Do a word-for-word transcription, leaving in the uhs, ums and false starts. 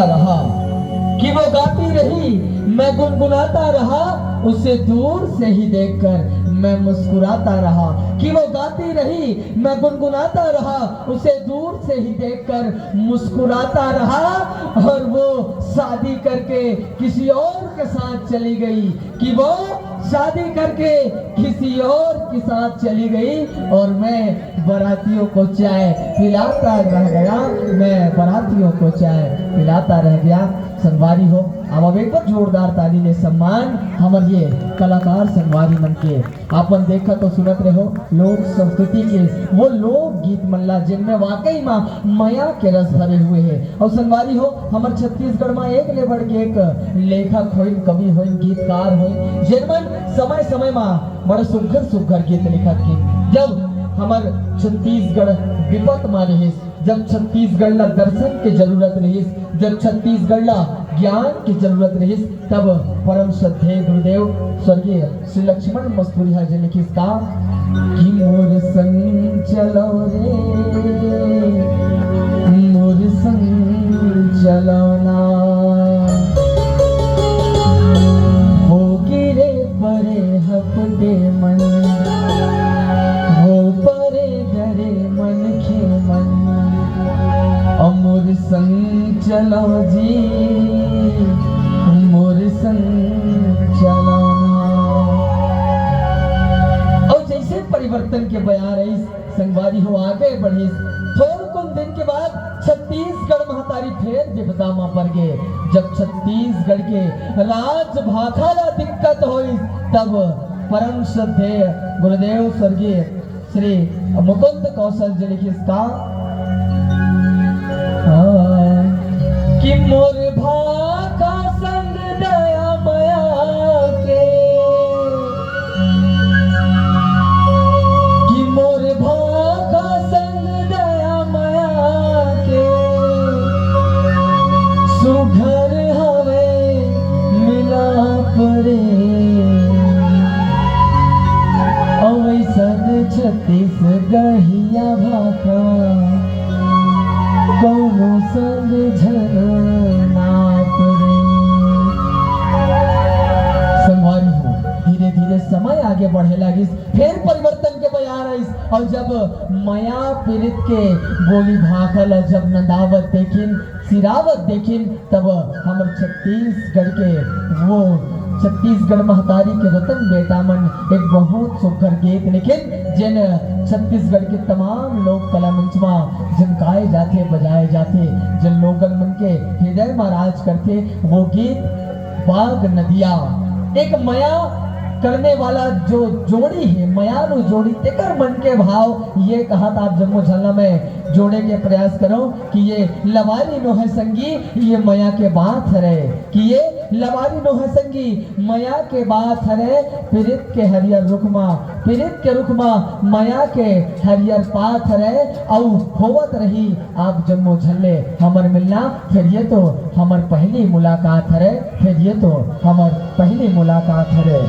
रहा कि वो गाती रही, मैं गुनगुनाता रहा, उसे दूर से ही देखकर मैं मुस्कुराता रहा। कि वो गाती रही, मैं गुनगुनाता रहा, उसे दूर से ही देखकर मुस्कुराता रहा। और वो शादी करके किसी और के साथ चली गई। कि वो शादी करके किसी और के साथ चली गई और मैं बारातियों को चाय पिलाता रह गया। मैं बारातियों को चाय पिलाता रह गया। संगवारी हो, अब एक बार जोरदार ताली ले सम्मान हमर ये कलाकार संगवारी मन के। आपन देखत अउ सुनत रहो लोक संस्कृति के वो लोकगीत मन ला, जिनमें वाकई मा मया के रस भरे हुए हे। अउ संगवारी हो, हमर छत्तीसगढ़ मा एक ले बढ़ के एक लेखक होइन, कवि होइन, गीतकार होइन, जेन मन समय समय मा बड़ा सुघर सुघर गीत लिखत के। जब हमर छत्तीसगढ़ विपत मा रहिस, जब छत्तीसगढ़ ला दर्शन के जरूरत रहिस, जब छत्तीसगढ़ ला ज्ञान के जरूरत रहिस, तब परम श्रद्धेय गुरुदेव स्वर्गीय श्री लक्ष्मण मस्तुरिया जी लिखिस का कि मोर संग चलो रे, मोर संग चलो ना, हो गिरे परे हपटे मन, हो परे डरे मन खे मन, अ मोर संग चलो जी, मोर संग चलो ना। अउ जइसे परिवर्तन के बयार आइस, संगवारी हो आगे बढ़िस। थोड़कुन दिन के बाद छत्तीसगढ़ महतारी फेर विपदा म पर गे। जब छत्तीसगढ़ के राजभाखा ला दिक्कत होइस, तब परम श्रद्धेय गुरुदेव स्वर्गीय श्री मुकुंद कौशल जी लिखिस का, हाँ, कि मोर भाखा संग दया मया के, कि मोर भाखा संग दया मया के, सुघर हवे मिलाप रे, अउ अइसन छत्तीसगढ़िया भाखा कौनो संग झन नाप रे। संगवारी हो, धीरे धीरे समय आगे बढ़े लागिस, फेर परिवर्तन के बयार आइस, अउ जब मया पीरित के बोली भाखा ल जब नंदावत देखिन, सिरावत देखिन, तब हमर छत्तीसगढ़ के वो छत्तीसगढ़ महतारी के रतन बेटा मन एक बहुत सुघर गीत लिखिन, जेन छत्तीसगढ़ के तमाम लोक कला मंच मा झनकाए जाथे, बजाए जाथे, जेन लोगन मन के हृदय मा राज करथे, वो गीत बाग नदिया। एक मया करने वाला जो जोड़ी हे, मयालु जोड़ी, तेकर मन के भाव ये कहत आप जम्मो झन ला मैं जोड़े के प्रयास करंव कि ये लवारी नोहे संगी, ये मया के बात हरे, कि ये लवारी नोहे संगी, मया के बात हरे, पीरित के हरियर रुख मा, पीरित के रुख मा मया के हरियर पात हरे, अउ होवत रही आप जम्मो झन ले हमर मिलना, फेर ये तो हमर पहली मुलाकात हरे, फेर ये तो हमर पहली मुलाकात हरे।